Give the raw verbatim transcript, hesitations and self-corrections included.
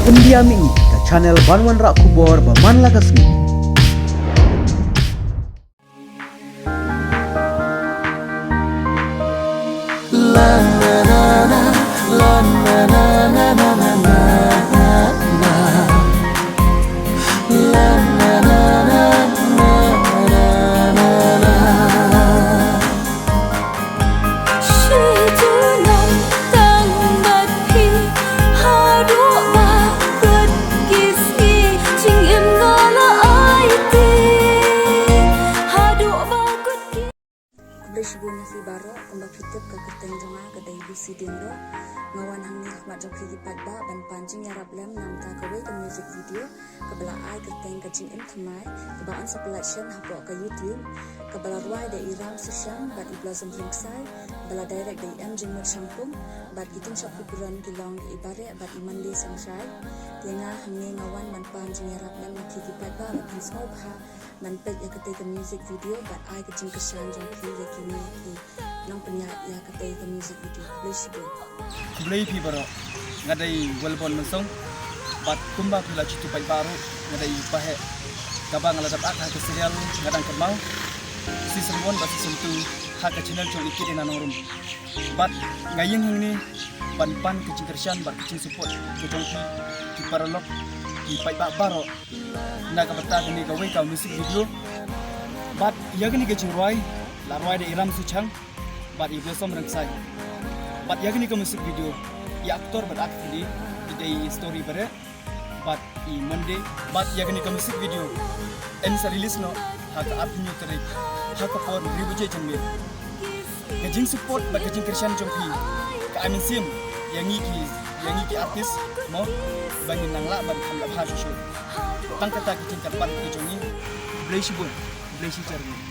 India Mini, ka channel ban wanrah khubor ba man la ka sngi. Shi junom tang bad phi, haduh ba kut ki sngi, jingim nga la aiti, haduh ba kut ki. Khublei shibun ïa phi baroh, kumba phi tip ka kyrteng jong nga ka dei Lucy Diengdoh. Nga wan hangne ha khmat jong phi ki paidbah ban pan jingïarap lem namar kawei ka music video kaba la ai kyrteng Ka Jingim Thymmai, kaba yn sa pynlait shen hapoh ka YouTube, kaba la rwai da i Ram Sushang bad i Blossom Rynksai, ba la direct da i M Jingmut Shangpung, bad ki tynshop ki burom ki long i Bareh bad i Mande Sangshai. Te nga hangne nga wan ban pan jingïarap lem na phi ki paidbah, ban pynsngewbha ban peit ïa katei ka music video bad ai ka jingkyrshan jong phi ïa kine ki nongpynïaid ïa katei ka music video. Khublei shibun. Khublei phi baroh. Nga dei Welborn Mynsong. Bad kumba phi la ju tip paidbah ruh, nga dei Bareh, kaba nga la dep act ha ka serial Nga Dang Kynmaw, season one bad season two, ha ka channel jong i Kit Ina Nongrum. Bad nga ïeng hangne ban pan ka jingkyrshan bad ka jingsupport ka jong phi ki paralok, ki paidbah baroh, na ka bynta kane kawei ka music video. Bad ïa kane ka jingrwai la rwai da i Ram Sushang bad i Blossom Rynksai. Bad ïa kane ka music video, i actor bad actress i dei i Story Bareh bad i Mande. Bad ïa kane ka music video yn sa release noh ha ka arphew tarik, ha ka por hynriew baje janmiet. Ka jingsupport bad ka jingkyrshan jong phi ka ai mynsiem ïa ngi ki, ïa ngi ki artist mo, ba ngin nang lah ban kham da bha shuh shuh. Tang kata ka jingkyrpad ka jong ngi. Khublei shibun. Khublei shihajar nguh.